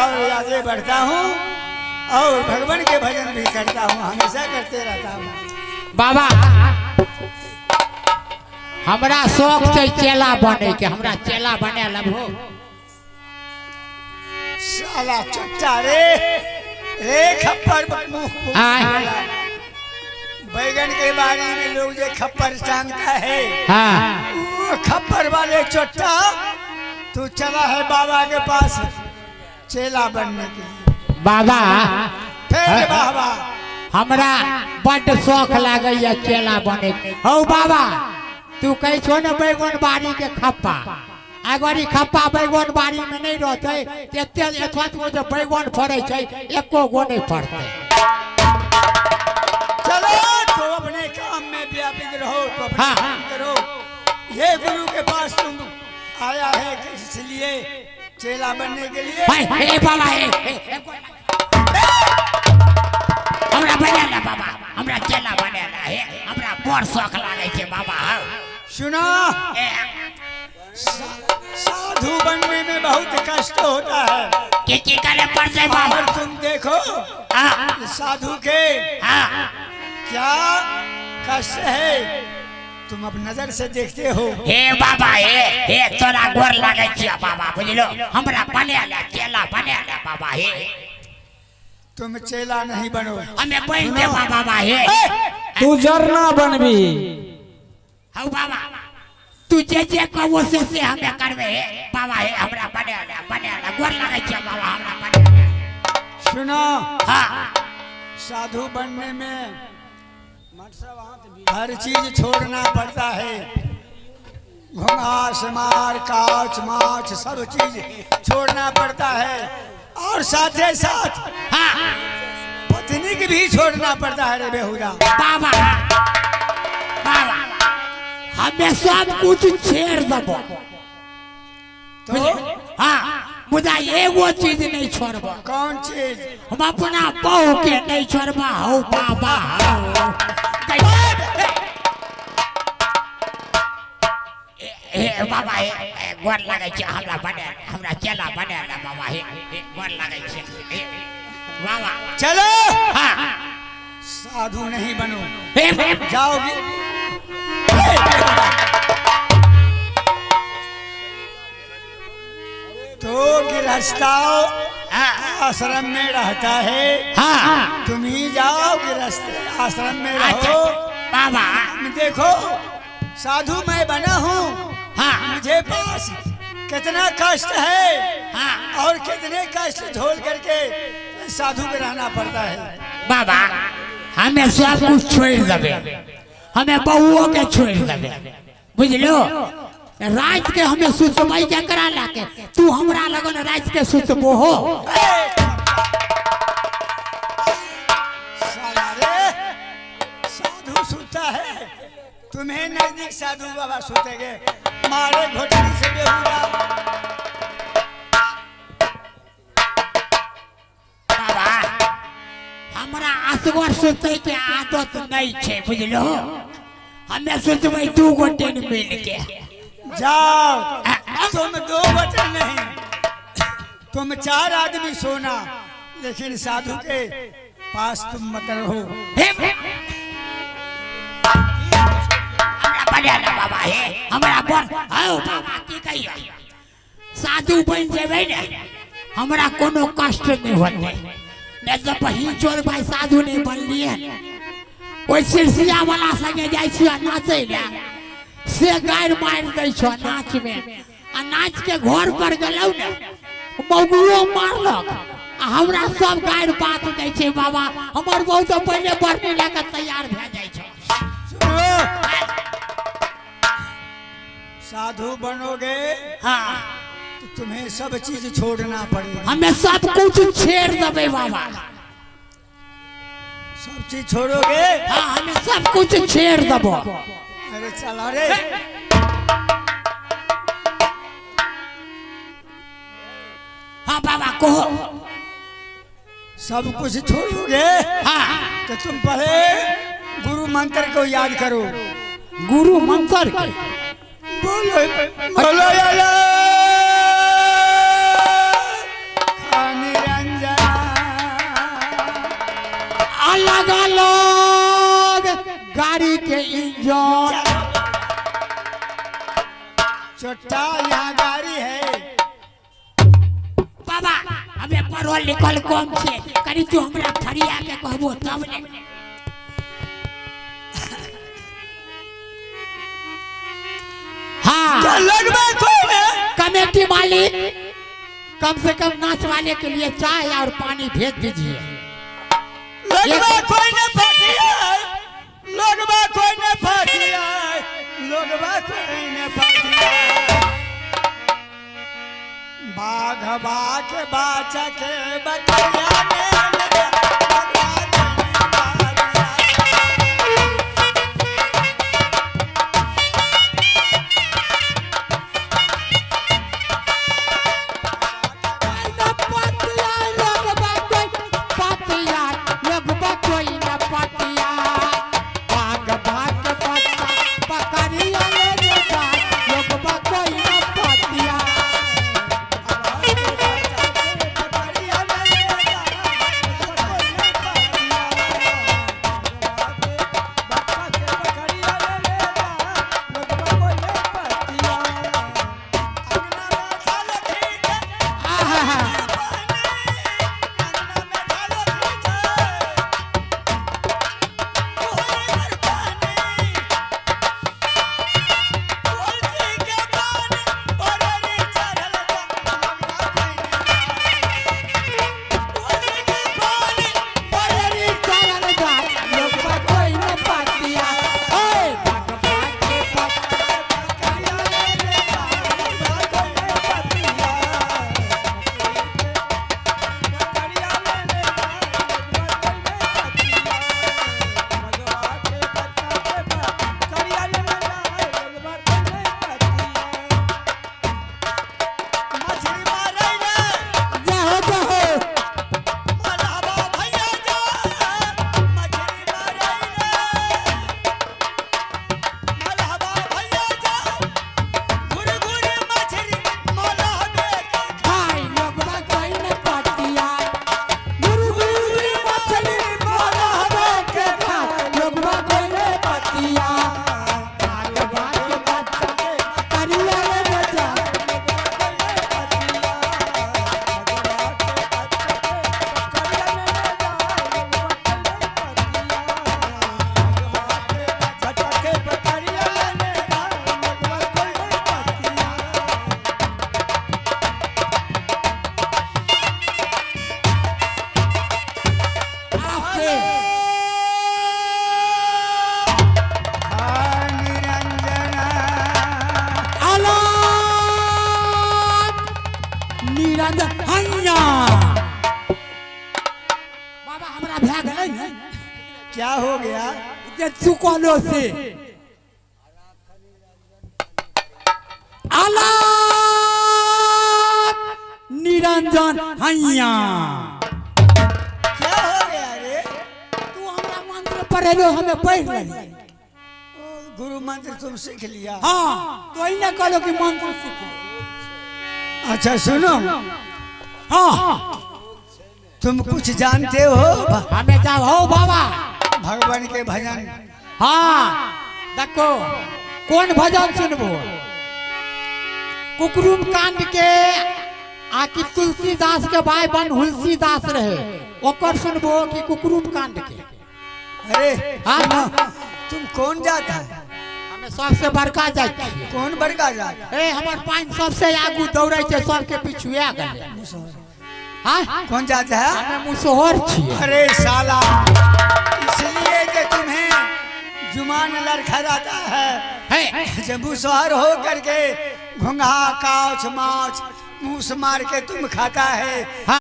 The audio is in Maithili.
और आगे बढ़ता हूँ और भगवान के भजन भी करता हूँ, हमेशा करते रहता हूँ। बाबा हमरा शौक छै चेला बने के, हमरा चेला बने लबहो। साला चुट्टा रे रे खप्पर मुंह बैगन के बारे में लोग जो खप्पर टांगता है, हाँ वो खप्पर वाले चुट्टा तू चला है बाबा के पास चेला बनने के लिए। बाबा फिर बाबा हमरा बड्ड शौक लागैया चेला बने के। हौ बाबा तू कहै छो ने बैगन बाड़ी के खप्पा, अगर ई खप्पा बैगन बाड़ी में नहीं रहते एते एथवा जे बैगन फड़ै छै एको गो नहीं फड़तै। चलो तो अपने काम में व्यापित रहो, तो अपने हाँ। काम करो। ये गुरु के पास तुम आया है इसलिए चेला बनने के लिए। हे बाबा हे हमरा बने ला बाबा, हमरा चेला बने ला, हे हमरा बड़ शौक लागै छै बाबा। सुना, साधु बनने में बहुत कष्ट होता है। की करे पड़तै बाबा? और तुम देखो साधु के क्या कष्ट है, तुम अब नजर से देखते हो। हे बाबा हे हे तोरा गोर लागै छियै बाबा, बुझलो हमरा बने ला चेला बने ला बाबा। हे तुम चेला नहीं बनो, हमें बन देबा बाबा। हे तू जरना बनबी। हौ बाबा तू जे जे कहबो से हमें करबे। हे बाबा हे हमरा बने ला बने ला, गोर लागै छियै बाबा, हमरा बने ला। सुनो, हाँ साधु बनने में हर चीज छोड़ना पड़ता है। घुमास मार काच माछ सब चीज छोड़ना पड़ता है और साथ ही साथ हाँ पत्नी की भी छोड़ना पड़ता है रे बेहुदा। बाबा बाबा हमें सब कुछ छोड़ दबो तो हाँ, मुदा एगो चीज नहीं छोड़बो। कौन चीज? हम अपना बहू के नहीं छोड़बा। हो बाबा हो हे बाबा हे गोर लागै छै हमरा बने, हमरा चेला बने ला बाबा। हे गोर लागै छै बाबा। चलो हाँ साधु नहीं बनो, जाओगी। तो गृहस्था आश्रम में रहता है, हाँ तुम ही जाओ गृहस्थ आश्रम में रहो। बाबा देखो साधु मैं बना हूँ, हाँ मुझे पास कितना कष्ट है, हाँ और कितने कष्ट झोल करके साधु में रहना पड़ता है। बाबा हमें सब कुछ छोड़ देबे, हमें बहुओं के छोड़ देबे, बुझलो। रात के हमें सुतबै केकरा लाके, तू हमरा लगन रात के सुतबो हो। साला रे साधु सुता है, तुम्हें नजदीक साधु बाबा सुतेंगे, मारे घोटनी से बेहुदा। बाबा हमरा असगर सुतै के आदत नहीं छै, बुझलो। हमें सुतबै दू गोटे मिल के। जाओ तुम दो बचे नहीं, तुम चार आदमी सोना, लेकिन साधु के पास तुम मत रहो। हमरा बने ला बाबा। हे हमरा बड़ हौ बाबा की कहियो, साधु बन जेबै ने हमरा कोनो कष्ट नहीं होतै। नहीं तो बहिन चोर भाई साधु नहीं बनलिए, ओहि सिरसिया वाला संगे जाइ छियै नाचै ला, से गारि मारि दै छौ नाच में, आ नाच के घर पर गेलौ ने मौगुओ मारलक आ हमरा सब गारि बात दै छै बाबा। हमर बहु तो पहिले बरनी लए के तैयार भए जाइ छै। सुनो साधु बनोगे हाँ तो तुम्हें सब चीज छोड़ना पड़ेगा। हमें सब कुछ छोड़ देबै बाबा। सब चीज छोड़ोगे? हाँ हमें सब कुछ छोड़ देबो। अरे चला रे हाँ बाबा कहो सब कुछ छोड़ोगे? हाँ तो तुम पहले गुरु मंत्र को याद करो। गुरु मंत्र के बोलो बोलो याला खानी रे। के इंजन। चोटा यहाँ गाड़ी है। बाबा हमें पढ़ल लिखल कम छे, कनी तू हमरा फरिया के कहबो तब ने। हाँ लगबे कोई ने। कमेटी मालिक कम से कम नाच वाले के लिए चाय और पानी भेज दीजिए। लगबे कोई ने फाटिया, लगबे कोई ने फाटिया, लगबे कोई ने फाटिया। बाघबा के बाचा के बकरिया ने बाबा हमरा भए गेलै ने। क्या हो गया जे तू कहलो से आलाख निरंजन हैया। क्या हो गया रे? तू हमरा मंत्र पढ़ेलो हमें पढ़ लेली। गुरु मंत्र तुम सीख लिया? हाँ तो ने कहलो कि मंत्र सीख। अच्छा सुनो। हाँ तुम कुछ जानते हो? हमें जाओ हो बाबा भगवान के भजन। हाँ देखो कौन भजन सुनबो? कुकरुम कांड के आकि तुलसीदास के भाई बन हुलसीदास रहे ओकर सुनबो कि कुकरुम कांड के? अरे हाँ तुम कौन जाता है? हमें सबसे बड़का जात। कौन बड़का जात? ए हमार पान सबसे आगू दौड़े छे सबके पिछुआ गेले। हाँ कौन जात है? हमें मुसहर छिए। अरे साला इसलिए कि तुम्हें जुमान लड़खड़ाता है, जब मुसहर हो करके घुंघा काउच माछ मूस मार के तुम खाता है।